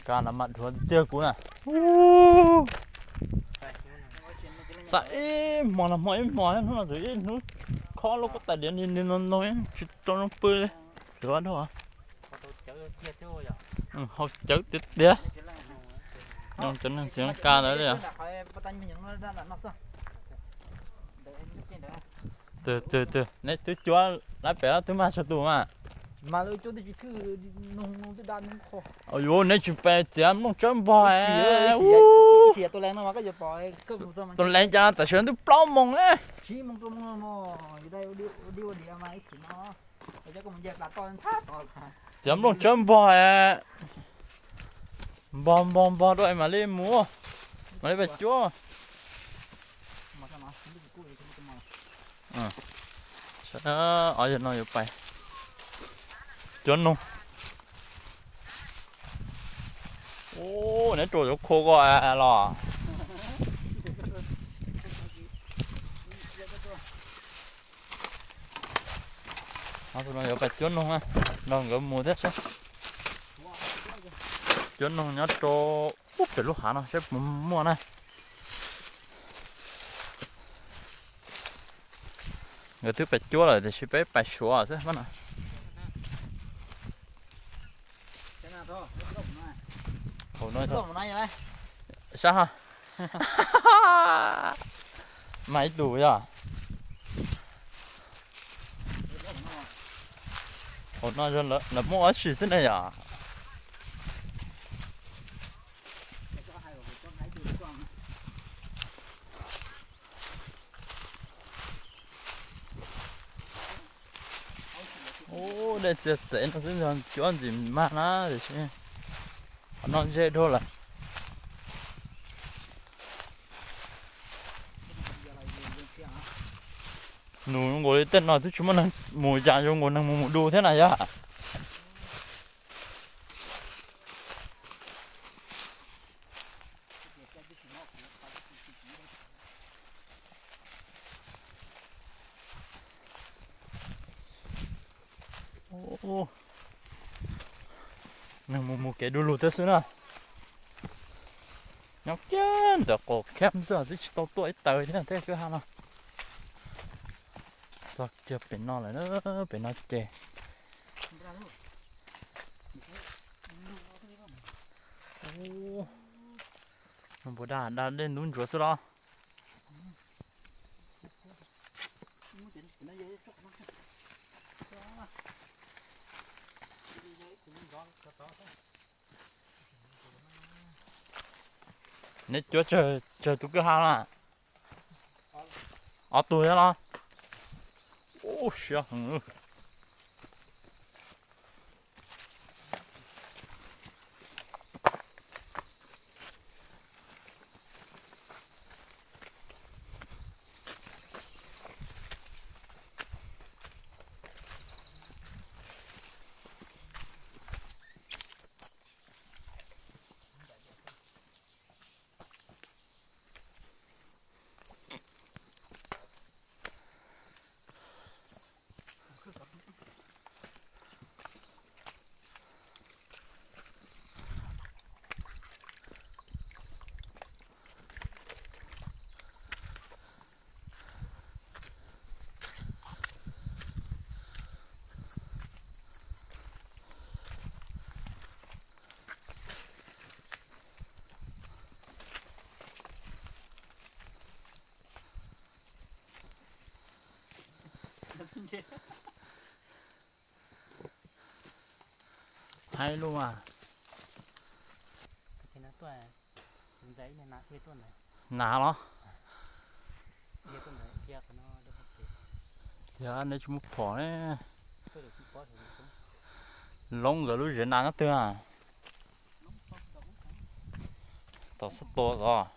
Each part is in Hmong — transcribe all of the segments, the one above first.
Kas no mas dhuav tiag kuv na. Xav ib hmo no hmo ib hmo, hnub no txawm ib hnub khob lub koj tais diav ni ni no no tsis tau zoo pw li. Duav dhau. Hau cawv tiag tiag. Cov neeg Xi Kas ntawd li. Twg twg twg, neb twb cuab lab pem los twb mag txog tus mas. Yuav neb tsis pes txiav nplooj tsawb npog. Tus leej cas tam sim no twb plaub moos na. Txiav nplooj tsawb npog, npog npog npog rau mam li mus, mam li pem cuab. Ob yawg no yuav pais cuab noog. Ub, neb rau cov khua ko los. Tus no yuav pais cuab noog na, nrog nkawd mus thiab saib. Cuab noog nyob rau ub pem lub hav no saib puas muaj na. Nkawd twb pais cuab lawm tiam sis peb pais suav xwb no. Sab ha. Mas ib tug yog. Hauv no lawv muaj ob si xwb ne yom. Ub, dej txiag txev no xwb yog cuab ntxim mag na tiam sis qhov no ze dhau lawm. Nus zoo nkaus li tej no twb tsis muaj neeg mus, cas zoo nkaus neeg mus mus du thiab na yog. Neeg mus mus kev du lug thiab xwb na. Nyob kiag ntawm qaum camp xwb twb tsis tau tuaj ib taws thiab tej kwj ha no. Txog kiag pem no lawm, pem no ces. Npua dag dag dej ntub ntsuav xwb los. Neb cuab tsawg tus kwj ha na? Ob tug thiab los? Ub, siab heev. Haib lub mas. Nas los? Yog neb tsis muaj phom ne. Loob nkawd lub zem nas nyob twg a? Tom xab tua os.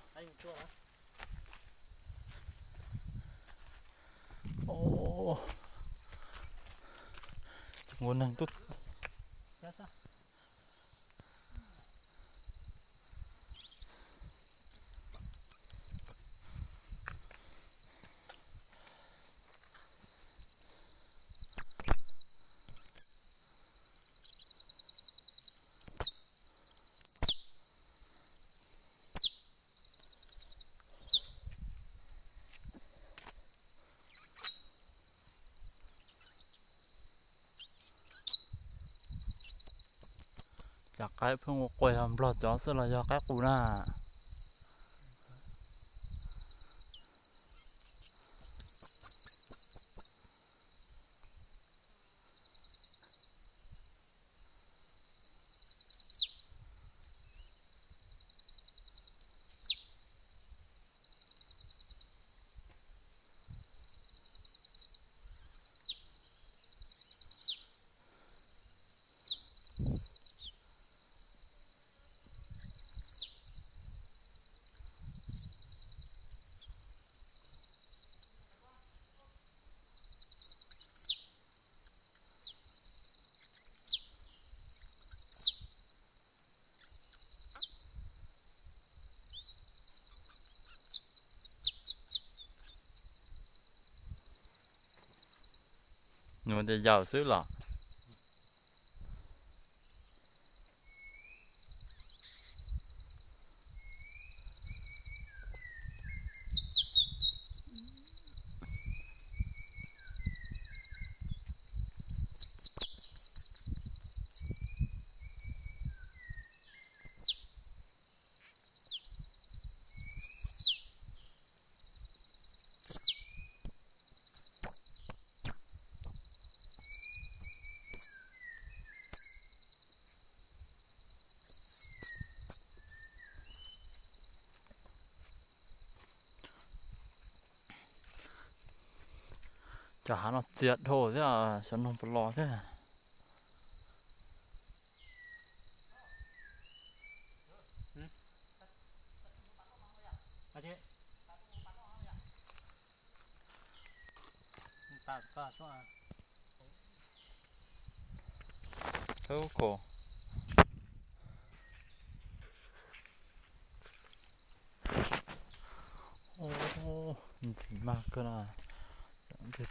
Ua neeg tuaj. Qaib pheej ua quas yog nplog cov xwb los yog qaib qus na? Nws tias yawm xwb los? Cov hav no txias dhau thiab, xyov noog puas los thiab. Ntxim mag kawg na,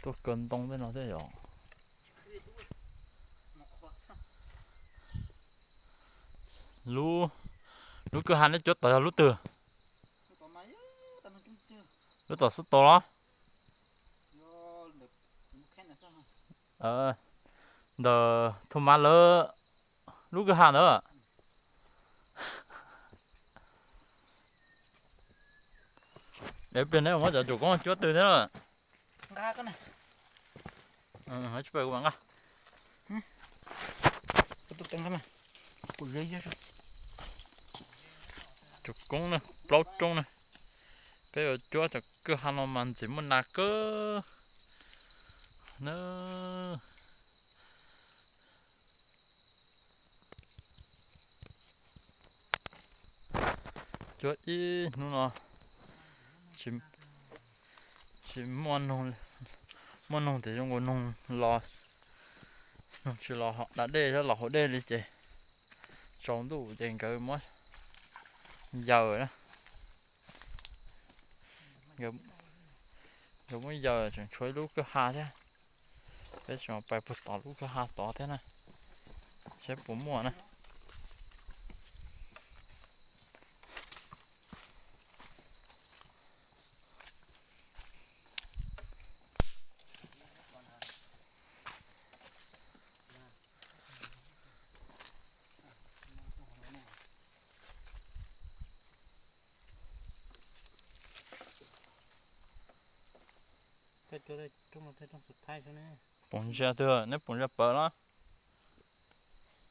tuaj kaw ntoo tej no thiab yom. Lub, lub kwj ha neb cuab tod yog lub twg? Lub tom xub tod los? Ntawm Thoj Mab lawv lub kwj ha ntawd. Es pliag neb muab cov cuam koob cuab twg thiab? Tsis pab kuv mam nqa. Cuam koob na, plaub roob na. Peb yuav cuab cov kwj ha no mas ntxim muaj nas kawg na. Cuab ib hnub no tsis muaj noog, muaj noog tias zoo nkaus noog los, noog tsis los da dej thiab los haus dej li ces tsaus ntuj ces nkawd muab yaws na. Nkawd muab yaws tseem tshuav ib lub kwj ha thiab. Peb tseem pais puag tom lub kwj ha tod thiab na, saib puas muaj na. Pom ntsia twg, neb pom ntsia pawg los?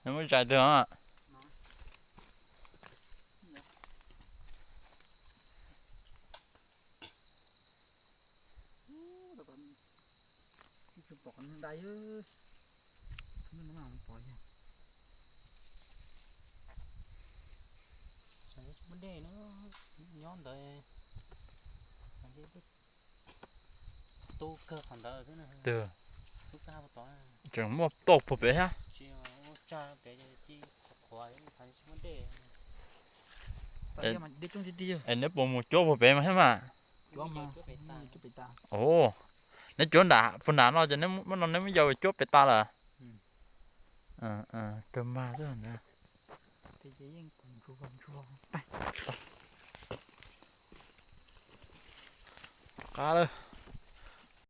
Neb muab zais twg os? Muab dej no nyob ntawd, tu kawg qhov ntawd xwb. Tseem muaj ploj puag pem thiab. Es neb puas mus cuab puag pem mas thiab mas? Os, neb cuab nram puag nram no ces neb no neb muab yaws cuab pem tas lawm. Kawg mag xwb ntag. Qab lawm.